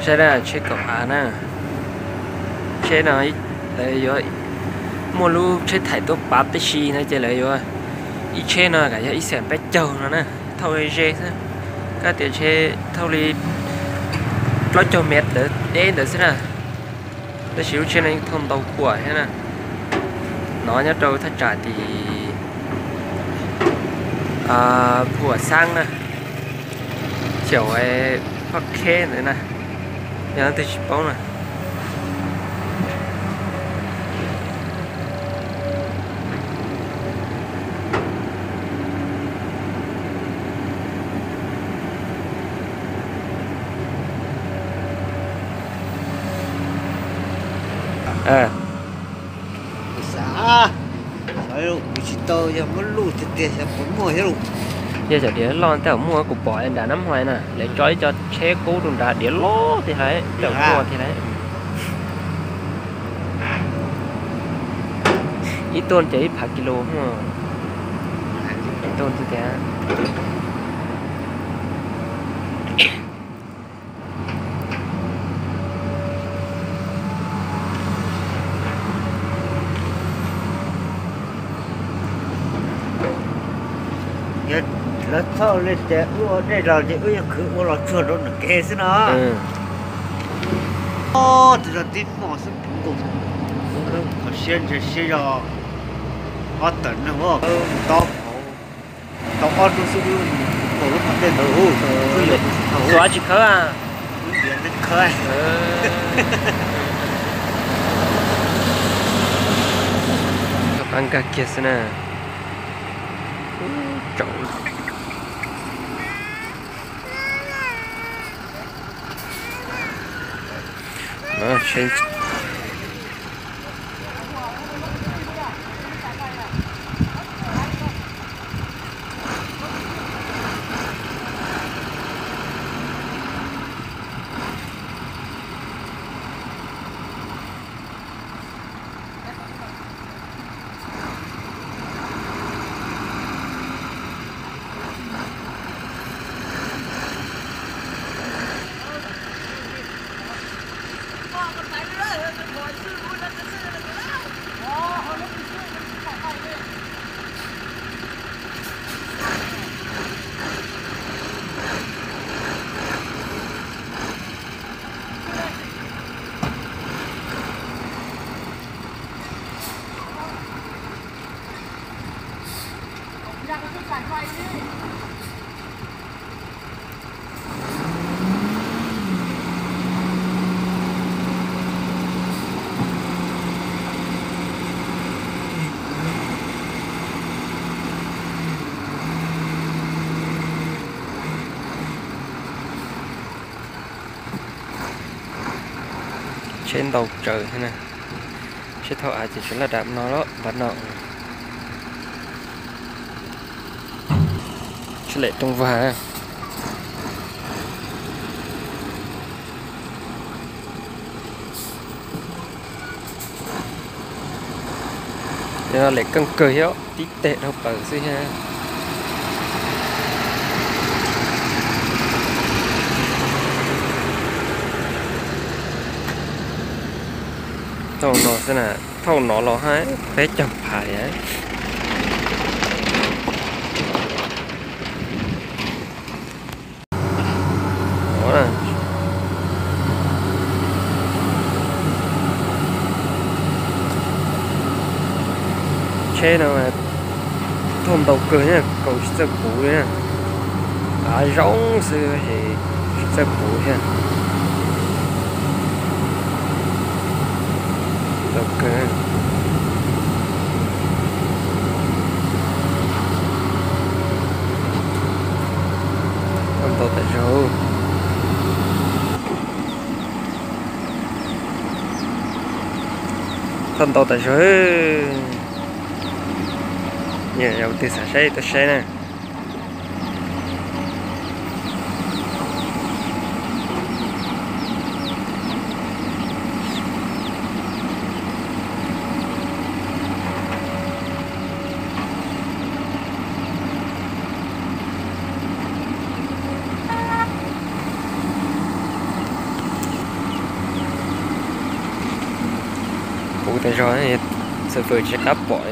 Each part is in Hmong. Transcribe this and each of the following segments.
Tsheb kaum av na, tsheb no lawv yuav muaj lub tsheb thaij tuaj pav tib si no ces lawv yuav, ib tsheb no kam yog ib xees peb caug no na, thauj ze xwb. Koj tias tsheb thauj li plaub caug mev ntawd deb ntawd xwb na, tab sis lub tsheb no yeej thauj ntau kua thiab na. No nyob rau thaj tsam tim Phuam Xab na, xyaum Phob Kheb ntawd na, yog leej twg tsis paub na. Xav, xav kuv tsis tau, yog muab luj tiag tiag xyov puas muaj thiab lauj. Yog cov diav loj tej zaum muaj, kuv pom nram Nab Hais na, lawv tso ib co tsheb qub rau nrad, diav loj tiag lauj, tej zaum muaj tiag lauj. Ib tuaj ces ib phav kis lus, ib tuaj tiag tiag. Lawv thauj li tias wb ua dej los ces wb yuav khwv ua los tsuag rau nram kev xwb no. Twb zog tib hmos xwb puv nkaus, qhov siab ntshe siab zog ob tawm neeg, tau ob rub xwb wb nkaus lub qhov dej ntawd. Xua tsis khawb, wb ntiav neeg khawb. Qab nkag kiag xwb na. Tsaus. Tsheb ntau tsawv thiab na. Tsheb thauj av ces tsuas laj dam no, npab no. Tsheb lem rooj vag. Cov no lem keej kawg thiab, tib teg dhau plaws xwb thiab. Thauj no xwb na, thauj no los hab peb caug phav li. Tsheb no thauj ntau kawg thiab, kaus tsis txawj puv li na. Av zoo xwb es tsis txawj puv thiab. Ntau kawg. Thauj ntau tas zog. Thauj ntau tas zog. Yog tus twg xav saib tuaj saib na. Peb zog, xov fwm tsis qab pom.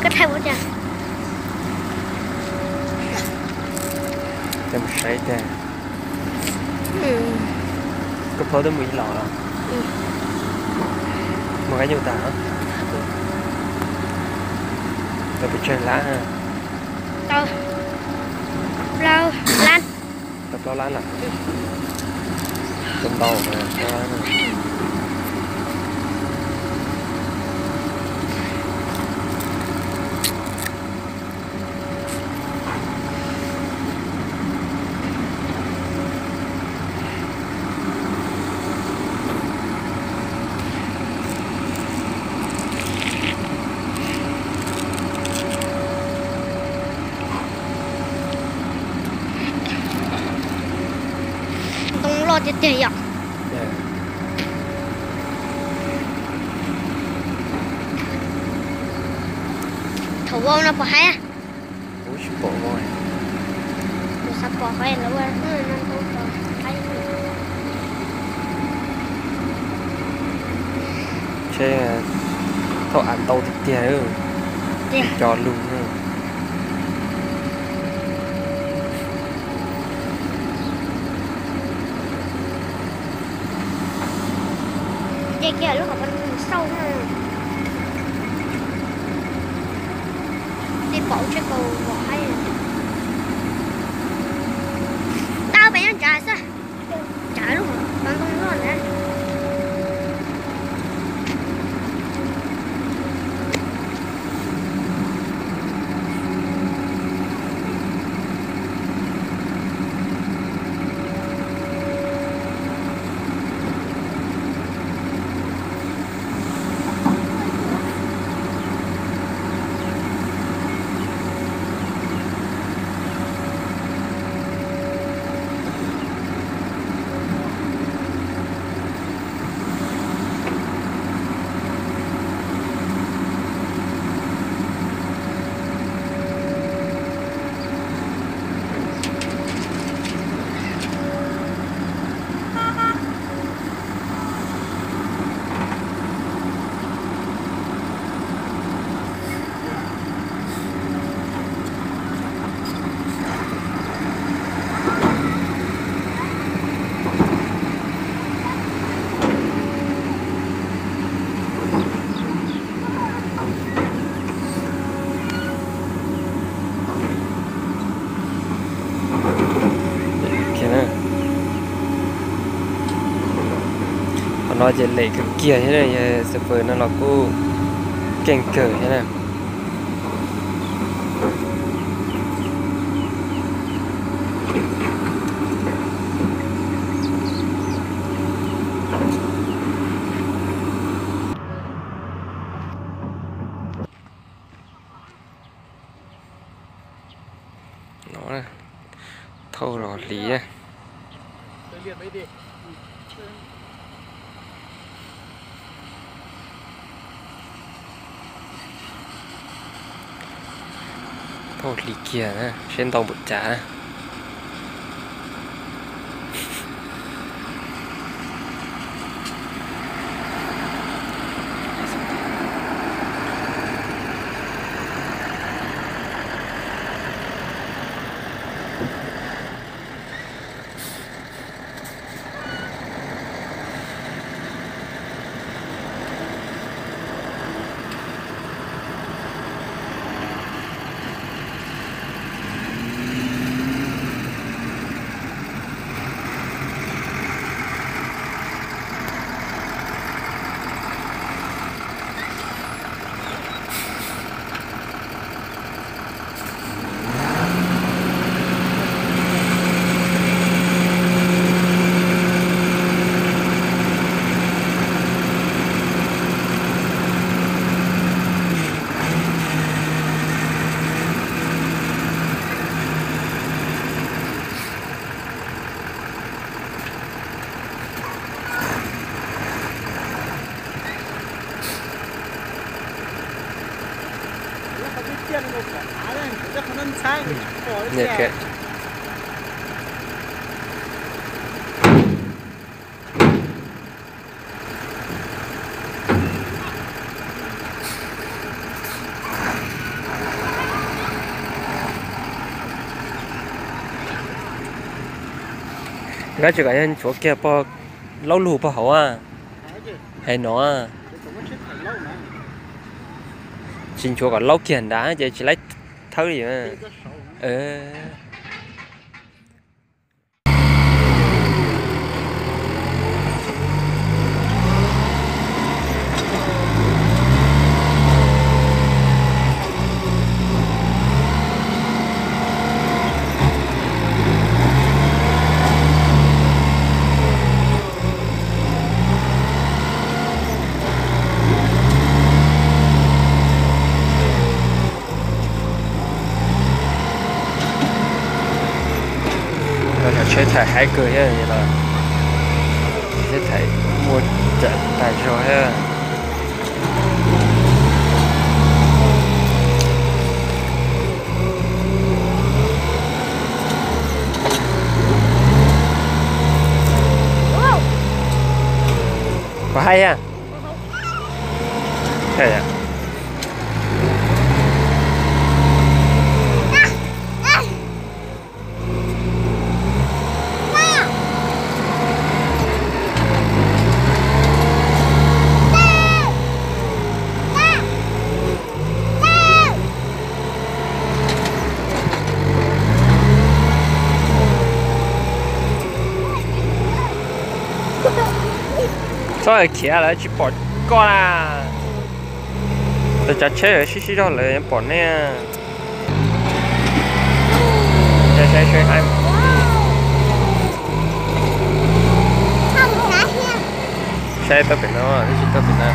Koj thaij ua cas? Coj mus saib tag. Koj phaub twb mus ib los los? Mus qab nyuj tag los? Tau pes tsawg lab? Tau plaub lab. Tau plaub lab lawm. Tau ntau plaub lab. Ntoo loj tiag tiag yom. Thaum vau no puas haib? Kuv tsis pom vau. Kuv xav pom haib lawm ua no ntoo tau haib. Ntshe thaum av ntau tiag tiag, co lug na. Nce kiag lub qhov xauj na. Tej pom tsheb kaus vos haib. Tau pem nyob ntshav xwb. Ntshav lub qhov ntoo loj ntawd. Qhov no ces lem kawg kiag thiab, yog xov fwm no los kuj keej kawg thiab na. Hli. Phauj hli kiag na, seb ntau npaum cas. Nkawd tsis kom yog nchuav kiag pog laub lug pog hauv a. Hais no tsis nchuav kom laub kiag nrad ces tsis laib thawb li. Cov tsheb thaiv haib kawg thiab los, tsheb thaiv muaj tsam tas zog thiab. Puas haib thiab? Txhob khiav lawv tsis pom koj na. Lawv tsav tsheb sib sib zog lawv pom nej. Saib tau pem no, tsis tau pem no.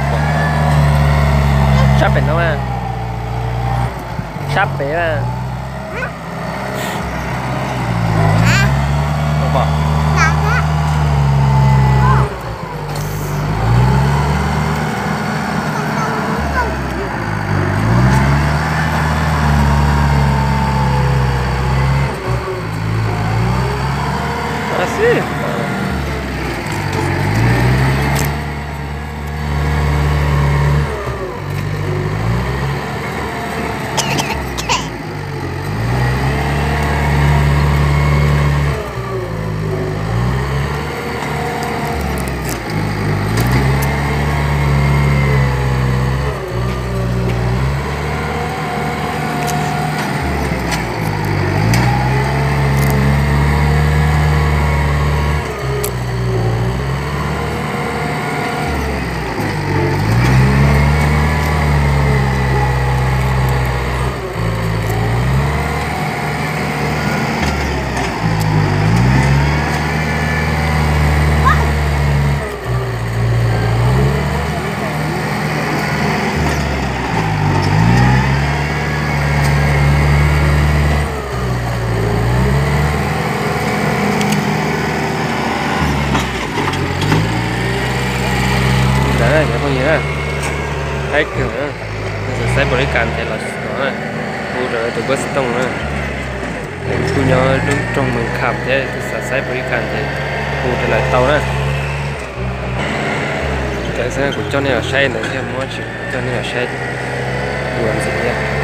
Sab pem no, sab pem. Kawg na, tus xav saib pos lis kas ces los no na, hu rau tus bus stop na. Kuv nyob lub rooj Mes Kham thiab, tus xav saib pos lis kas ces hu rau lawv tau na. Ntawd xwb, kuv coj nej los saib ntawd thiab, muab tsis coj nej los saib ua ntxiv thiab.